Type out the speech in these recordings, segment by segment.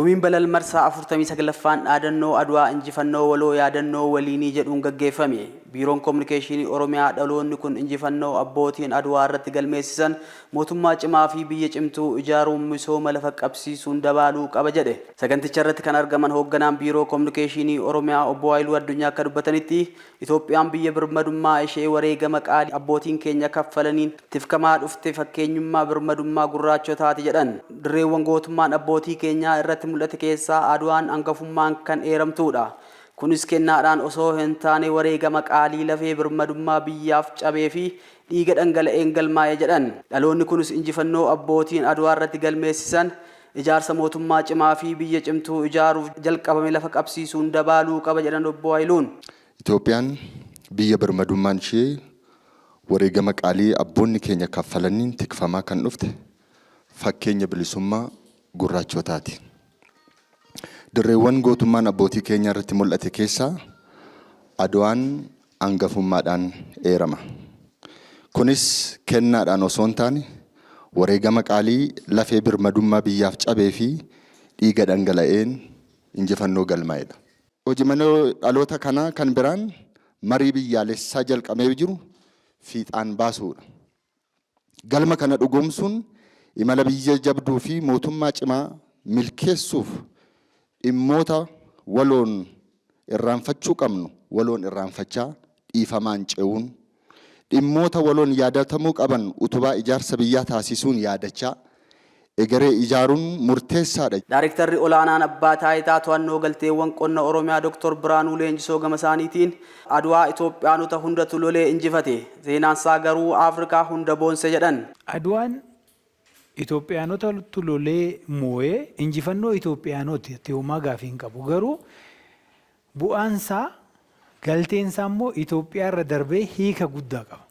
Gumiin Balal marsaa 49ffaan dhaadannoo Adwaa injifannoo waloo yaadannoo waliinii jedhuun gaggeeffame. Biiroon Kominikeeshinii Oromiyaa dhaloonni kun injifannoo abbootiin Adwaa irratti galmeessisan mootummaa cimaa fi biyya cimtuu ijaaruun misooma lafa qabsiisuun dabaaluu qaba jedhe. Saganticha irratti kan argaman hoogganaan Biiroo Kominikeeshinii Oromiyaa Obbo Haayiluu Addunyaa akka dubbatanitti, Itoophiyaan biyya birmadummaa ishee wareegama qaalii abbootiin keenya kaffalaniin tifkamaa dhufte fakkeenyummaa birmadummaa gurraachotaati jedhan. Dirreewwan gootummaan abbootii keenyaa irratti mul'ate keessaa Adwaan hangafummaan kan eeramtuudha. Kunis kennaadhaan osoo hin taane wareegama qaalii lafee birmadummaa biyyaaf cabee fi dhiiga dhangala'een galmaa'e jedhan. Dhaloonni kunis injifannoo abbootiin Adwaa irratti galmeessisan ijaarsa mootummaa cimaa fi biyya cimtuu ijaaruuf jalqabame lafa qabsiisuun dabaaluu qaba jedhan Obbo Hayiluun. Itoophiyaan biyya birmadummaan ishee wareegama qaalii abboonni keenya kaffalaniin tikfamaa kan dhufte fakkeenya bilisummaa gurraachotaati. Dirreewwan gootummaan abbootii keenyaa irratti mul'ate keessaa Adwaan angafummaadhaan eerama. Kunis kennaadhaan osoo hin taane wareegama qaalii lafee birmadummaa biyyaaf cabee fi dhiiga dhangala'een injifannoo galmaa'edha. Hojii manoo dhaloota kanaa kan biraan marii biyyaalessaa jalqabamee jiru fiixaan baasuudha. Galma kana dhugoomsuun imala biyya jabduu fi mootummaa cimaa milkeessuuf dhimmoota waloon irraanfachuu qabnu waloon irraanfachaa dhiifamaan ce'uun, dhimmoota waloon yaadatamuu qaban utubaa ijaarsa biyyaa taasisuun yaadachaa egeree ijaaruun murteessaadha. Daarektarri Olaanaan Abbaa Taayitaa To'annoo Galteewwan Qonna Oromiyaa Doktor Birhaanuu Leenjisoo gamasaaniitiin, Adwaa Itoophiyaanota hundatu lolee injifate, seenaansaa garuu Afrikaa hunda boonse jedhan. Adwaan Itoophiyaanotatu lolee moo'e, injifannoo Itoophiyaanoti homaa gaafii hin qabu. Garuu bu'aansaa, galteensaa immoo Itoophiyaarra darbee hiika guddaa qaba.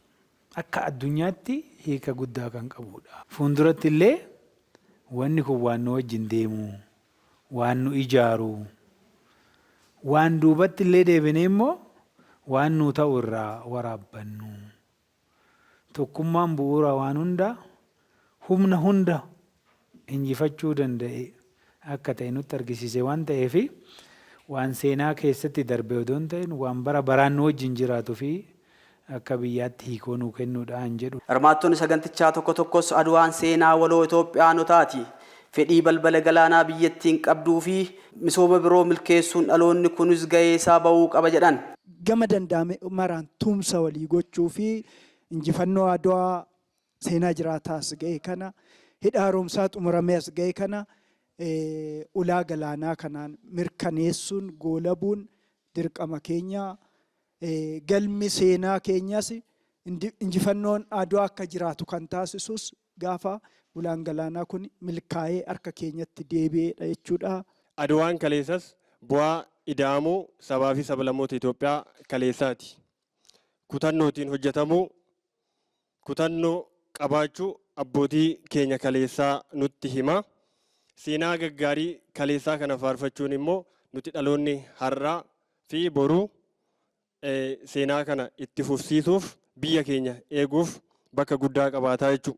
Akka addunyaatti hiika guddaa kan qabudha. Fuulduratti illee wanni kun waan nu wajjin deemu, waan nu ijaaru, waan duubatti illee deebinee immoo waan nu ta'u irraa waraabbannu. Tokkummaan bu'uura waan hunda, humna hunda injifachuu danda'e akka ta'e nutti argisiise waan ta'eef, waan seenaa keessatti darbe odoo hin ta'in waan bara baraan nu wajjin jiraatuu fi akka biyyaatti hiikoo nuu kennuudhaan jedhu. Hirmaattonni sagantichaa tokko tokkos Adwaan seenaa waloo Itoophiyaanotaati. Fedhii balbala galaanaa biyyattiin qabduu fi misooma biroo milkeessuun dhaloonni kunis gahee isaa bahuu qaba jedhan. Gama danda'ame maraan tumsa walii gochuu fi injifannoo Adwaa seenaa jiraataa as ga'e kana, hidha haaromsaa xumuramee as ga'e kana ulaa galaanaa kanaan mirkaneessuun goolabuun dirqama keenya. Galmi seenaa keenyas injifannoon Adwaa akka jiraatu kan taasisus gaafa ulaan galaanaa kun milkaa'ee harka keenyatti deebi'eedha jechuudha. Adwaan kaleessas bu'aa ida'amuu sabaa fi sablammoota Itoophiyaa kaleessaati. Kutannootiin hojjetamuu, kutannoo qabaachuu abbootii keenya kaleessaa nutti hima. Seenaa gaggaarii kaleessaa kana faarfachuun immoo nuti dhaloonni har'aa fi boruu seenaa kana itti fufsiisuuf, biyya keenya eeguuf bakka guddaa qabaataa jechuudha.